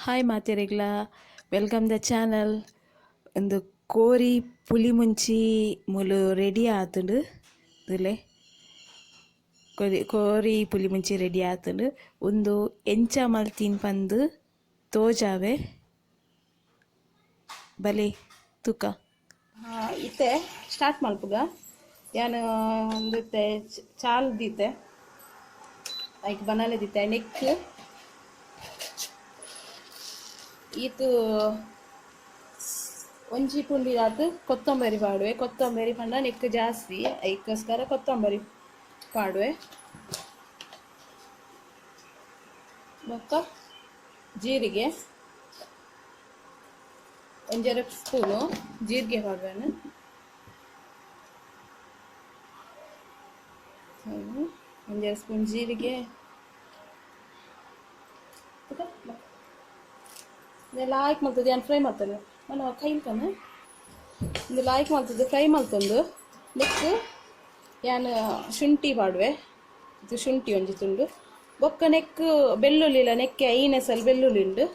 Hi ಮಾತೆರೆಗ್ಲ, welcome the channel. ಒಂದು ಕೋರಿ ಪುಲಿ ಮುಂಚಿ ಮುಲು ರೆಡಿ ಆತುಂಡು. ಇದುಲೆ ಕೋರಿ ಕೋರಿ ಪುಲಿ ಮುಂಚಿ ರೆಡಿ ಆತುಂಡು. ಉಂದು ಎಂಚ ಮಲ್ತಿನ್ ಪಂದ್ ತೋಜಾವೆ ಬಲೆ ತುಕ. ಇತ್ತೆ ಸ್ಟಾರ್ಟ್ ಮಲ್ಪುಗ. ಯಾನ್ ಉಂದಿತ್ತೆ ಚಾಲ್ ದೀತೆ, ಐಕ್ ಬನಾಲೆ ದೀತೆ. ನೆಕ್ ಈತ್ ಒಂಜಿ ಪುಂಡಿದಾತ್ ಕೊತ್ತಂಬರಿ ಪಾಡುವೆ. ಕೊತ್ತಂಬರಿ ಪಂಡ ನೆಕ್ ಜಾಸ್ತಿ, ಐಕ್ಕೋಸ್ಕರ ಕೊತ್ತಂಬರಿ ಪಾಡುವೆ. ಬೊಕ್ಕ ಜೀರಿಗೆ ಒಂಜರೆ ಸ್ಪೂನು ಜೀರಿಗೆ ಪಾಡುವೆನು. ಒಂಜರೆ ಸ್ಪೂನ್ ಜೀರಿಗೆ ಲಾಯ್ಕ್ ಮಲ್ತದೆ. ಯಾನ್ ಫ್ರೈ ಮಲ್ತದೆ ಮನ ಕೈಲ್ಕನೆ ಇಂದು ಲಾಯ್ಕ್ ಮಲ್ತದೆ, ಫ್ರೈ ಮಲ್ತೊಂದು. ನೆಕ್ ಯಾನ್ ಶುಂಠಿ ಪಾಡುವೆ. ಇದು ಶುಂಠಿ ಒಂಜಿ ತುಂಡು. ಬೊಕ್ಕ ನೆಕ್ ಬೆಳ್ಳುಳ್ಳಿಲ, ನೆಕ್ಕೆ ಐನೆಸಲ್ ಬೆಳ್ಳುಳ್ಳಿ ಉಂಡು.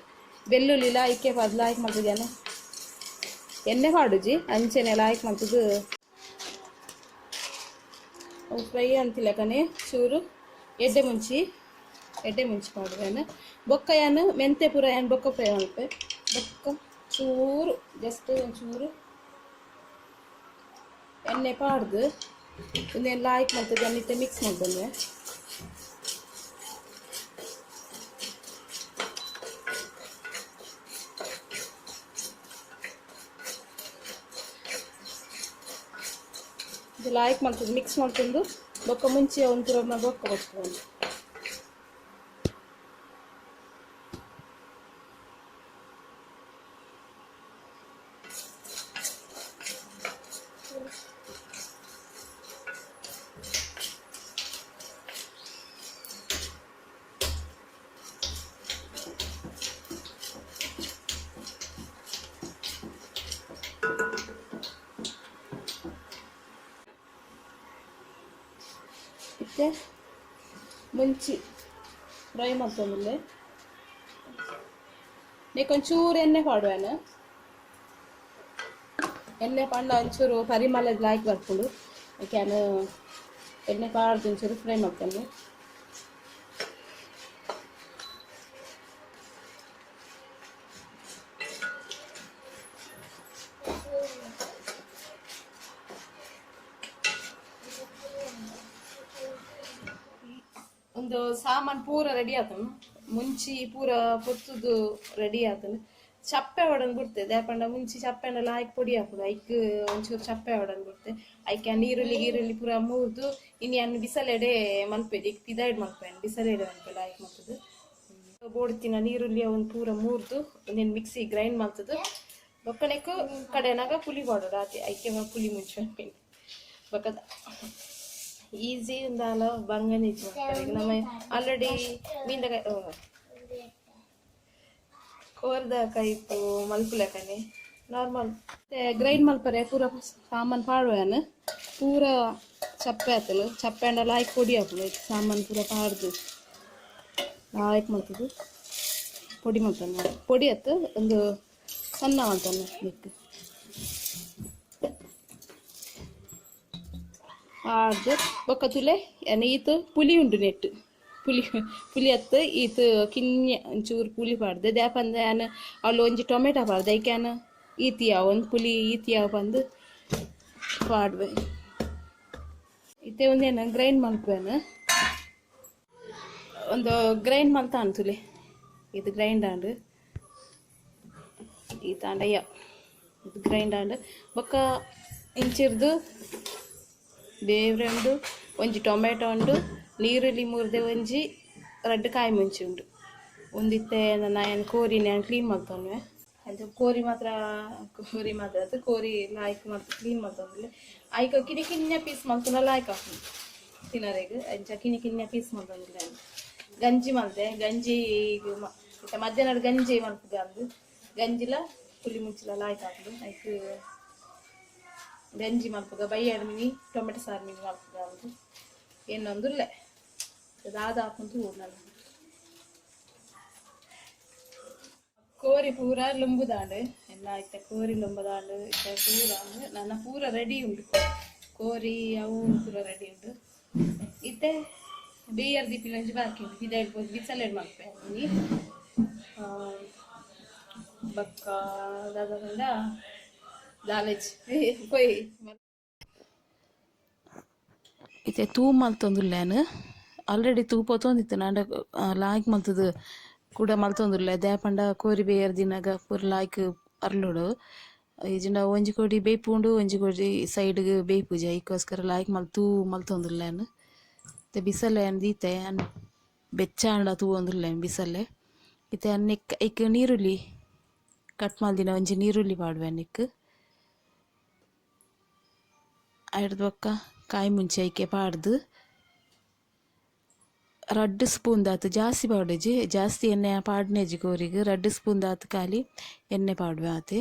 ಬೆಳ್ಳುಳ್ಳಿ ಲಾಯ್ಕೆ ಪಾದ್ ಲಾಯ್ಕ್ ಮಲ್ತದೆ. ಯಾನ್ ಎಣ್ಣೆ ಪಾಡುಜಿ, ಅಂಚೆನೆ ಲಾಯ್ಕ್ ಮಲ್ತದು. ಅವು ಫ್ರೈ ಅಂತಿಲಕನೆ ಚೂರು ಎಡ್ಡೆ ಮುಂಚಿ, ಎಡ್ಡೆ ಮುಂಚಿ ಪಾಡುವೆನು. ಬೊಕ್ಕ ಯಾನ್ ಮೆಂತೆ ಪೂರ ಯಾನ್ ಬೊಕ್ಕ ಫ್ರೈ ಮಲ್ಪೆ. ಬೊಕ್ಕ ಚೂರು ಜಸ್ಟ್ ಒಂಚೂರು ಎಣ್ಣೆ ಪಾಡ್ದು ಉಂದೆನ್ ಲಾಯ್ಕ್ ಮಲ್ತದೆ. ಇತ್ತೆ ಮಿಕ್ಸ್ ಮಲ್ತೊಂದೆ. ಇದು ಲಾಯ್ಕ್ ಮಲ್ತದೆ, ಮಿಕ್ಸ್ ಮಲ್ತೊಂದು. ಬೊಕ್ಕ ಮುಂಚೆ ಒಂಚೂರು ಬೊಕ್ಕ ಬೊಕ್ಕ ಇತ್ತೆ ಮುಂಚಿ ಫ್ರೈ ಮಲ್ತೊಂದುಲ್ಲೆ. ನೆಕ್ ಒಂಚೂರು ಎಣ್ಣೆ ಪಾಡುವೆನು. ಎಣ್ಣೆ ಪಾಂಡ ಒಂಚೂರು ಪರಿಮಳ ಲಾಯ್ಕ್ ಬರ್ಪುಂಡು. ಯಾನ್ ಎಣ್ಣೆ ಪಾಡ್ದು ಒಂಚೂರು ಫ್ರೈ ಮಲ್ತೊಂದು. ಒಂದು ಸಾಮಾನು ಪೂರ ರೆಡಿ ಆತನು, ಮುಂಚಿ ಪೂರ ಪೊತ್ತುದು ರೆಡಿ ಆತನು. ಚಪ್ಪೆ ಒಡನ್ ಬಿಡ್ತೆ ದಾಪಂಡ ಮುಂಚಿ ಚಪ್ಪೆ ಲಾಯ್ಕ್ ಪೊಡಿ ಹಾಕುದು. ಐಕ್ ಒಂಚೂರು ಚಪ್ಪೆ ಒಡನ್ ಬಿಡ್ತೆ. ಐಕ್ ನೀರುಳ್ಳಿ ಗೀರುಳ್ಳಿ ಪೂರ ಮುರಿದು ಇನ್ನು ಯಾನ್ ಬಿಸಲೆಡೆ ಮಲ್ಪೆದು. ಈಗ ಪಿದಾಯ್ಡ್ ಮಲ್ಪೆನ್, ಬಿಸಲೆಡೆ ಮಲ್ಪೆ ಲಾಯ್ಕ್ ಮಲ್ತದು. ಬೋಡ್ತಿನ ನೀರುಳ್ಳಿ ಅವನ್ ಪೂರ ಮುರಿದು ಒಂದೇನು ಮಿಕ್ಸಿ ಗ್ರೈಂಡ್ ಮಲ್ತದು. ಬೊಕ್ಕನೆಕ್ಕು ಕಡೆನಾಗ ಪುಲಿ ಪಾಡೋಡು ಆತೆ. ಐಕೆ ಪುಲಿ ಮುಂಚೆ ಮಲ್ಪೆನ್. ಬೊಕ್ಕದ ಈಸಿ ಉಂದಾಲ ಬಂಗನೆ ನಮ್ಮ ಆಲ್ರೆಡಿ ಮೀನ್ದ ಕೋರ್ದ ಕೈಪು ಮಲ್ಪುಲೆಕನೆ ನಾರ್ಮಲ್ ಗ್ರೈಂಡ್ ಮಲ್ಪರೆ ಪೂರ ಸಾಮಾನು ಪಾಡುವೆನು. ಪೂರ ಚಪ್ಪೆ ಆತನು. ಚಪ್ಪೆ ಅಂಡ ಲಾಯ್ಕ್ ಪೊಡಿ ಹಾಕುದು. ಸಾಮಾನು ಪೂರ ಪಾಡ್ದು ಲಾಯ್ಕ್ ಮಲ್ತದು ಪೊಡಿ ಮಲ್ತಾನೆ. ಪೊಡಿ ಆತು ಒಂದು ಸಣ್ಣ ಮಲ್ತಾನೆ. ನೆಕ್ ಪಾಡ್ದು ಬೊಕ್ಕ ತುಲೆ ಈತ್ ಪುಲಿ ಉಂಡು. ನೆಟ್ ಪುಲಿ ಪುಲಿ ಅತ್ತು ಈತ್ ಕಿನ್ಯ ಒಂಚೂರು ಪುಲಿ ಪಾಡ್ದೆ. ದಾಪಂದೆ ಯಾನ್ ಅವ್ಲು ಒಂಜಿ ಟೊಮೆಟೊ ಪಾಡ್ದೆ. ಐಕ್ ಯಾನ್ ಈತ್ ಯಾವ ಒಂದು ಪುಲಿ ಈತ್ ಯಾವ ಪಂದ್ ಪಾಡ್ವೆ. ಇತ್ತೆ ಒಂದೇನು ಗ್ರೈಂಡ್ ಮಲ್ಪುವೆನು. ಒಂದು ಗ್ರೈಂಡ್ ಮಲ್ತಾನ್ ತುಲೆ. ಇದು ಗ್ರೈಂಡ್ ಆಂಡ್ ಈತಾಂಡಯ್ಯ ಇದು ಗ್ರೈಂಡ್ ಆಂಡ್. ಬೊಕ್ಕ ಇಂಚಿರ್ದು ಬೇವ್ರೆ ಉಂಡು, ಒಂಜಿ ಟೊಮೆಟೊ ಉಂಡು, ನೀರುಳ್ಳಿ ಮುರ್ದೆ ಒಂಜಿ ರಡ್ಡ್ ಕಾಯಿ ಮುಂಚಿ ಉಂಡು. ಒಂದಿತ್ತೆ ನಾನು ಕೋರಿನ ಯಾನ್ ಕ್ಲೀನ್ ಮಲ್ತೊನ್ವೆ. ಅದು ಕೋರಿ ಮಾತ್ರ, ಕೋರಿ ಮಾತ್ರ ಅದು ಕೋರಿ ಲಾಯ್ಕ್ ಮಲ್ತ್ ಕ್ಲೀನ್ ಮಲ್ತೊಂದುಲ್ಲೆ. ಐಕ್ ಕಿನ್ಯ ಕಿನ್ಯ ಪೀಸ್ ಮಲ್ತುಂಡ ಲಾಯ್ಕ್ ಆಪುಂಡು ತಿನರೆಗ್. ಅಂಚ ಕಿನ್ಯ ಕಿನ್ಯ ಪೀಸ್ ಮಲ್ತೊಂದುಲ್ಲೆ. ಗಂಜಿ ಮಲ್ತೆ. ಗಂಜಿ ಇತ್ತೆ ಮಧ್ಯಾಹ್ನ ಗಂಜಿ ಮಲ್ಪುಗ ಅಂದ್. ಗಂಜಿಲ ಪುಲಿ ಮುಂಚಿಲ ಲಾಯ್ಕ್ ಆಪುಂಡು. ಐಕ್ ಗಂಜಿ ಮಲ್ಪುಗ. ಬಯ್ಯಡ್ ಮಿನಿ ಟೊಮೆಟೊ ಸಾರು ಮಿನಿ ಮಲ್ಪುಗ ಅಂದ್ ಎನ್ನೊಂದುಲ್ಲೆ. ದಾದ ಆಪುಂಡು ತೂವೊಡು ನನ. ಕೋರಿ ಪೂರ ಲುಂಬುದಾಂಡು ಎಲ್ಲ ಇತ್ತೆ ಕೋರಿ ಲುಂಬುದಾಂಡು ಇತ್ತೆ ಪೂರ ನನ್ನ ಪೂರ ರೆಡಿ ಉಂಡು ಕೋರಿ ಅವು ಪೂರ ರೆಡಿ ಉಂಡು ಇತ್ತೆ ಬೇಯರ್ ದೀಪಿನ ಒಂಜಿ ಬಾಕಿ ಉಂಡು ಹಿದಾಯ್ಡ್ ಪೋದು ಬಿಸಲೆಡ್ ಮಲ್ಪೆ ಬಕ್ಕ ದಾದ ದಾಲೇಜ್ ಪೋಯ್ ಇತ್ತೆ ತೂ ಮಲ್ತೊಂದುಲ್ಲೇನು ಆಲ್ರೆಡಿ ತೂ ಪೊತ್ತೊಂದಿತ್ತು ನಾಂಡ ಲಾಯ್ಕ್ ಮಲ್ತದು ಕೂಡ ಮಲ್ತೊಂದುಲ್ಲೆ ದಾಯೆಪಂಡ ಕೋರಿ ಬೇಯರ್ ದಿನಗ ಪೂರ ಲಾಯ್ಕ್ ಅರ್ಲುಡು ಇಜಿಂಡ ಒಂಜಿ ಕೋಡಿ ಬೇಯ್ಪುಂಡು ಒಂಜಿ ಕೋಡಿ ಸೈಡ್ಗ್ ಬೇಯ್ಪುಜಿ ಐಕೋಸ್ಕರ ಲಾಯ್ಕ್ ಮಲ್ತ್ ತೂ ಮಲ್ತೊಂದುಲ್ಲೇನು ಇತ್ತೆ ಬಿಸಲೆ ದೀತೆ ಅನ್ ಬೆಚ್ಚಾಂಡ ತೂವೊಂದುಲ್ಲೆ ಬಿಸಲೆ ಇತ್ತೆ ನೆಕ್ ಐಕ್ ನೀರುಳ್ಳಿ ಕಟ್ ಮಲ್ದಿನ ಒಂಜಿ ನೀರುಳ್ಳಿ ಪಾಡುವೆ ನೆಕ್ ಐಡ್ದ್ ಬೊಕ್ಕ ಕಾಯಿ ಮುಂಚೆ ಐಕೆ ಪಾಡ್ದು ರಡ್ಡ್ ಸ್ಪೂನ್ ದಾತ್ ಜಾಸ್ತಿ ಪಾಡುಜಿ ಜಾಸ್ತಿ ಎಣ್ಣೆ ಪಾಡ್ನೆಜಿ ಕೋರಿಗ್ ರಡ್ಡ್ ಸ್ಪೂನ್ ದಾತ್ ಖಾಲಿ ಎಣ್ಣೆ ಪಾಡುವೆ ಆತೆ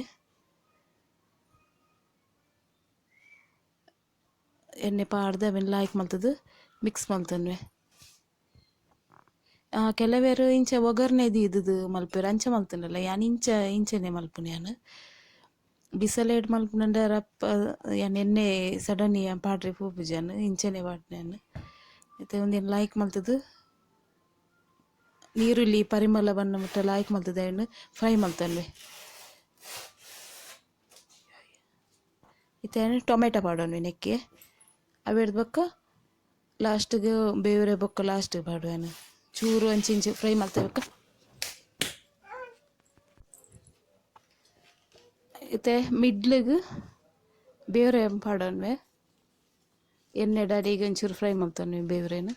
ಎಣ್ಣೆ ಪಾಡ್ದು ಅವೆನ್ ಲಾಯ್ಕ್ ಮಲ್ತುದು ಮಿಕ್ಸ್ ಮಲ್ತೊನ್ವೆ ಕೆಲವೆರ್ ಇಂಚ ಒಗ್ಗರ್ಣೆ ದೀದ್ ಮಲ್ಪುವೆರ್ ಅಂಚ ಮಲ್ತುಂಡಲ್ಲ ಯಾನ್ ಇಂಚ ಇಂಚನೆ ಮಲ್ಪುನೆ ಯಾನ್ ಬಿಸಲೇಡ್ ಮಲ್ಪುನಂಡ ರಪ್ಪ ಯಾನ್ ಎಣ್ಣೆ ಸಡನ್ ಯಾನ್ ಪಾಡ್ರೆ ಪೋಪುಜಿ ಯಾನ್ ಇಂಚನೆ ಪಾಡ್ನೆ ಯಾನ್ ಇತ್ತೆ ಉಂದೆನ್ ಲಾಯ್ಕ್ ಮಲ್ತುದು ನೀರುಳ್ಳಿ ಪರಿಮಳ ಬನ್ನ ಮುಟ್ಟ ಲಾಯ್ಕ್ ಮಲ್ತುದು ಐನ್ ಫ್ರೈ ಮಲ್ತೊನ್ವೆ ಇತ್ತೆ ಟೊಮೆಟೊ ಪಾಡೊನ್ವೆ ನೆಕ್ಕೆ ಅವೆಡ್ದ್ ಬೊಕ್ಕ ಲಾಸ್ಟ್ಗ್ ಬೇವ್ರೆ ಬೊಕ್ಕ ಲಾಸ್ಟ್ ಪಾಡುವೆನ್ ಚೂರು ಒಂಚಿ ಇಂಚಿ ಫ್ರೈ ಮಲ್ತೆ ಬೊಕ್ಕ ಇತ್ತೆ ಮಿಡ್ಲ್ಗ್ ಬೇವ್ರೆ ಪಾಡೊನ್ವೆ ಎಣ್ಣೆಡ್ ಅಡಿಗ್ ಒಂಚೂರು ಫ್ರೈ ಮಲ್ತೊನ್ವೆ ಬೇವ್ರೆನ್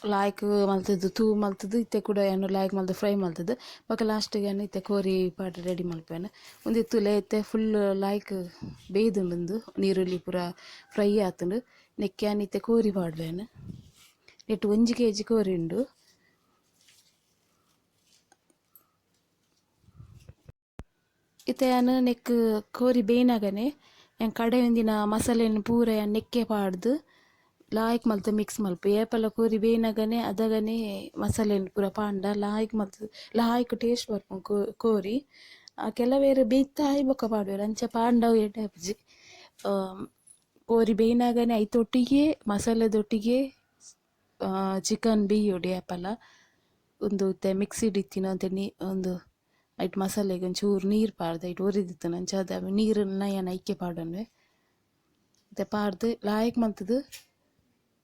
ಲಾಯ್ಕ್ ಮಲ್ತುದು ತೂ ಮಲ್ತುದು ಇತ್ತೆ ಕೂಡ ಯಾನ್ ಲಾಯ್ಕ್ ಮಲ್ತ್ ಫ್ರೈ ಮಲ್ತುದು ಬೊಕ್ಕ ಲಾಸ್ಟ್ಗ್ ಯಾನ್ ಇತ್ತೆ ಕೋರಿ ಪಾಡ್ ರೆಡಿ ಮಲ್ಪುವೆನ್ ಉಂದು ತೂಲೆ ಇತ್ತೆ ಫುಲ್ ಲಾಯ್ಕ್ ಬೇಯ್ದುಂಡು ನೀರುಳ್ಳಿ ಪೂರ ಫ್ರೈ ಆತುಂಡು ನೆಕ್ಕ್ ಯಾನ್ ಇತ್ತೆ ಕೋರಿ ಪಾಡುವೆನ್ ನೆಟ್ ಒಂಜಿ ಕೆಜಿ ಕೋರಿ ಉಂಡು ಇತ್ತೆ ಯಾನ್ ನೆಕ್ಕ್ ಕೋರಿ ಬೇಯ್ನಗನೆ ಯಾನ್ ಕಡೆಯೊಂದಿನ ಮಸಾಲೆನ್ ಪೂರ ಯಾನ್ ನೆಕ್ಕೆ ಪಾಡ್ದು ಲಾಯ್ಕ್ ಮಲ್ತ್ ಮಿಕ್ಸ್ ಮಲ್ಪು ಏಪಲ ಕೋರಿ ಬೇಯ್ನಗನೆ ಅದಗನೆ ಮಸಾಲೆನ್ ಪೂರ ಪಾಂಡ ಲಾಯ್ಕ್ ಮಲ್ತ್ ಲಾಯ್ಕ್ ಟೇಸ್ಟ್ ಬರ್ಪುಂಡು ಕೋರಿ ಕೆಲವೆರ್ ಬೇಯ್ತಾಯಿ ಬೊಕ್ಕ ಪಾಡುವೆರ್ ಅಂಚ ಪಾಂಡ ಅವು ಎಡ್ಡೆ ಆಪುಜಿ ಕೋರಿ ಬೇಯ್ನಗನೆ ಐತೊಟ್ಟಿಗೆ ಮಸಾಲೆದೊಟ್ಟಿಗೆ ಚಿಕನ್ ಬೇಯೋಡು ಏಪಲ ಉಂದು ಇತ್ತೆ ಮಿಕ್ಸಿಡ್ ಇತ್ತಿನ ಒಂತೆ ಉಂದು ಐಟ್ ಮಸಾಲೆಗ್ ಒಂಚೂರು ನೀರು ಪಾಡ್ದು ಐಟ್ ಒರಿದಿತ್ತುಂಡು ಅಂಚಾದ್ ಅವು ನೀರುನ್ನ ಯಾನ್ ಐಕೆ ಪಾಡೊನ್ವೆ ಇತ್ತೆ ಪಾಡ್ದು ಲಾಯ್ಕ್ ಮಲ್ತುದು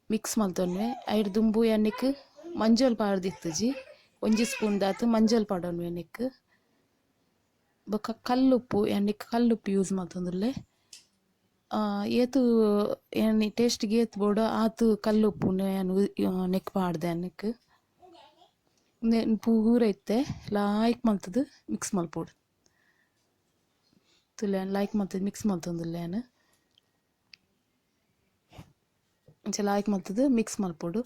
ಮಿಕ್ಸ್ ಮಲ್ತೊನ್ವೆ ಐಡ್ ದುಂಬು ಯಾನ್ ನೆಕ್ಕ್ ಮಂಜೊಲ್ ಪಾಡ್ದಿತ್ತುಜಿ ಒಂಜಿ ಸ್ಪೂನ್ ದಾತ್ ಮಂಜೊಲ್ ಪಾಡೊನ್ವೆ ನೆಕ್ಕ್ ಬೊಕ್ಕ ಕಲ್ಲುಪ್ಪು ಯಾನ್ ನೆಕ್ಕ್ ಕಲ್ಲುಪ್ಪು ಯೂಸ್ ಮಲ್ತೊಂದುಲ್ಲೆ ಏತ್ ಯಾನ್ ಟೇಸ್ಟ್ಗ್ ಏತ್ ಬೋಡು ಆತ್ ಕಲ್ಲುಪ್ಪುನು ಯಾನ್ ನೆಕ್ಕ್ ಪಾಡ್ದೆ ನೆಕ್ಕ್ ಉಂದೆನ್ ಪೂರ ಇತ್ತೆ ಲಾಯ್ಕ್ ಮಲ್ತುದು ಮಿಕ್ಸ್ ಮಲ್ಪೊಡು ತೂಲೆ ಯಾನ್ ಲಾಯ್ಕ್ ಮಲ್ತುದು ಮಿಕ್ಸ್ ಮಲ್ತೊಂದುಲ್ಲೆ ಯಾನ್ ಇಂಚ ಲಾಯ್ಕ್ ಮಲ್ತುದು ಮಿಕ್ಸ್ ಮಲ್ಪೊಡು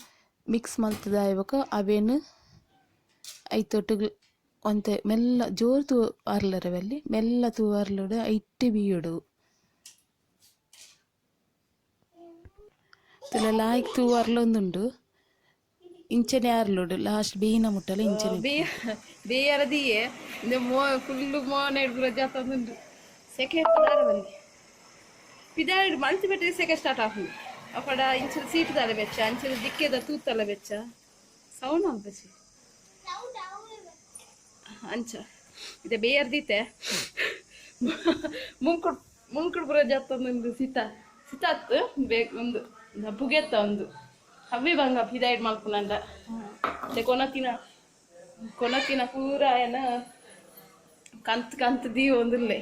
ಮಿಕ್ಸ್ ಮಲ್ತುದು ಆಯಿ ಬೊಕ್ಕ ಅವೆನ್ ಐತೊಟ್ಟುಗು ಒಂತೆ ಮೆಲ್ಲ ಜೋರು ತೂ ಅರ್ಲರೆ ಬಲ್ಲಿ ಮೆಲ್ಲ ತೂ ಅರ್ಲುಡು ಐಟ್ಟೆ ಬೀಯೊಡು ತೂಲೆ ಲಾಯ್ಕ್ ತೂ ಅರ್ಲೊಂದುಂಡು ಇಂಚನೆ ಅರ್ಲುಡು ಲಾಸ್ಟ್ ಬೇಯಿನ ಮುಟ್ಟಲ ಇಂಚನೆ ಬೇಯರ ದಿಯೆ ಇಂದೆ ಮೋ ಫುಲ್ಲು ಮೋನೆ ಪೂರ ಜಾತೊಂದುಂಡು ಸೆಕೆ ದಾರ ಬಲ್ಲಿ ಪಿದಾಯ್ಡ್ ಮಲ್ತಿ ಬೆಟ್ಟ ಸೆಕೆ ಸ್ಟಾರ್ಟ್ ಆಪುಂಡು ಅಪಡ ಇಂಚಿನ ಸೀಟ್ ದಾಲ ಬೆಚ್ಚ ಅಂಚಿನ ದಿಕ್ಕೆದ ತೂತಲ ಬೆಚ್ಚ ಸೌಂಡ್ ಅನ್ಪಸಿ ಅಂಚ ಇದೆ ಬೇಯರ್ ದೀತೆ ಮುಂಕುಡ್ ಮುಂಕುಡ್ ಪೂರ ಜಾತೊಂದುಂಡು ಸಿತ ಸಿತಾತ್ ಬೇಗ ಒಂದು ಪುಗೆತ್ತ ಒಂದು ಅವೇ ಬಂಗ ಪಿದಾಯ್ಡ್ ಮಲ್ಪುನಂಡ ಮತ್ತೆ ಕೊನತಿನ ಕೊನತಿನ ಪೂರ ಏನ ಕಂತ್ ಕಂತ್ ದೀವೊಂದುಲ್ಲೆ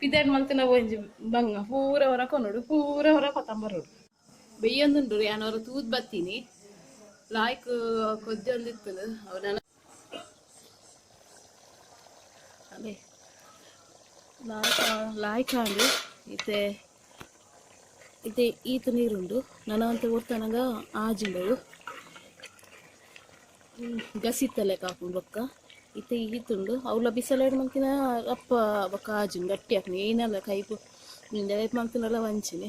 ಪಿದಾಯ್ಡ್ ಮಲ್ತಿನ ಒಂಜಿ ಬಂಗ ಪೂರ ಹೊರ ಕೊನೊಡು ಪೂರ ಹೊರ ಕೊತ್ತಂಬರೋಡು ಬೆಯ್ಯೊಂದುಂಡು ಯಾನ್ ಹೊರ ತೂದ್ ಬತ್ತೀನಿ ಲಾಯ್ಕ್ ಕೊಜ್ಜೊಂದಿತ್ತುಂಡು ಅವು ನನ ಅದೇ ಲಾಯ್ಕ್ ಲಾಯ್ಕ್ ಆಂಡ್ ಇತ್ತೆ ಇತ್ತೆ ಈತ ನೀರುಂಡು ನನ ಒಂತೆ ಒರ್ತನಗ ಆಜಿಂಡವು ಗಸಿತ್ತ ಲೆಕ್ಕ ಆಪುಂಡು ಬೊಕ್ಕ ಇತ್ತೆ ಈತುಂಡು ಅವ್ಲ ಬಿಸಲೇಡ್ ಮಲ್ತಿನ ಅಪ್ಪ ಬೊಕ್ಕ ಆಜಿಂಡು ಗಟ್ಟಿ ಆಪುಂಡು ಏನೆಲ್ಲ ಕೈಪು ನಿಂದೆ ಮಲ್ತಿನಲ್ಲ ವಂಚಿನೆ.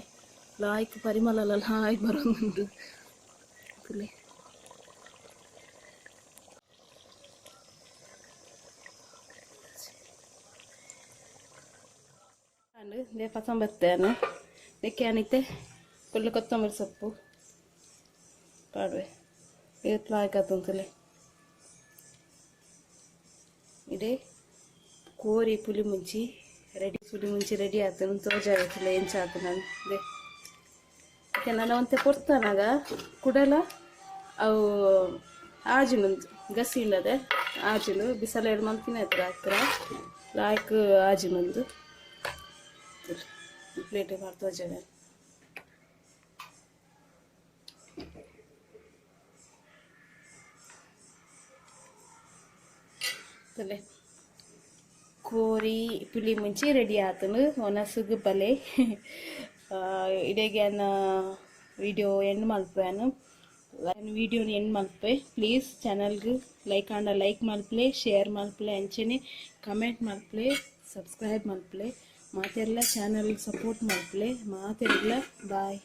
ಲಾಯ್ಕ್ ಪರಿಮಳ ಲಾಯ್ಕ್ ಬರೊಂದುಂಡು ತೂಲೆ. ಅಂಡ್ ಇಂದೇ ಪಸಂಬತ್ತೆ ಯಾನ್ ನೆಕ್ಕೆ ಯಾನ್ ಇತ್ತೆ ಕುಲ್ಲು ಕೊತ್ತಂಬರಿ ಸೊಪ್ಪು ಪಾಡುವೆ. ಏತ್ ಲಾಯ್ಕ್ ಆತುಂಡು ತೂಲೆ. ಇಡೆ ಕೋರಿ ಪುಲಿ ಮುಂಚಿ ರೆಡಿ, ಪುಲಿ ಮುಂಚಿ ರೆಡಿ ಆತುಂಡು. ತೋಜಾವೆ ತೂಲೆ ಎಂಚ ಆತುಂಡು ಅಂದ್. ಇತ್ತೆ ನನ ಒಂತೆ ಪೊರ್ತನಗ ಕುಡಲ ಅವು ಆಜುಂಡು, ಗಸಿ ಉಂಡದೆ ಆಜುಂಡು. ಬಿಸಲೇಡ್ ಮಲ್ತಿನ ಹತ್ರ ಲಾಯ್ಕ್ ಆಜುಂಡು. ಪ್ಲೇಟ್ ಪಾಡ್ದ್ ತೋಜಾವೆ. ತೂಲೆ ಕೋರಿ ಪುಲಿ ಮುಂಚಿ ರೆಡಿ ಆತುಂಡು. ಒನಸುಗು ಬಲೆ. ಇಡೆಗ್ ಯಾನ್ ವಿಡಿಯೋ ಎಂಡ್ ಮಲ್ಪುವೆ. ಯಾನ್ ವಿಡಿಯೋನ್ ಎಂಡ್ ಮಲ್ಪುವೆ. ಪ್ಲೀಸ್ ಚಾನಲ್ಗ್ ಲೈಕ್ ಆಂಡ ಲೈಕ್ ಮಲ್ಪುಲೆ, ಶೇರ್ ಮಲ್ಪುಲೆ, ಅಂಚನೆ ಕಮೆಂಟ್ ಮಲ್ಪುಲೆ, ಸಬ್ಸ್ಕ್ರೈಬ್ ಮಲ್ಪುಲೆ. ಮಾತೆರ್ಲ ಚಾನಲ್ ಸಪೋರ್ಟ್ ಮಲ್ಪುಲೆ. ಮಾತೆರ್ಲ ಬಾಯ್.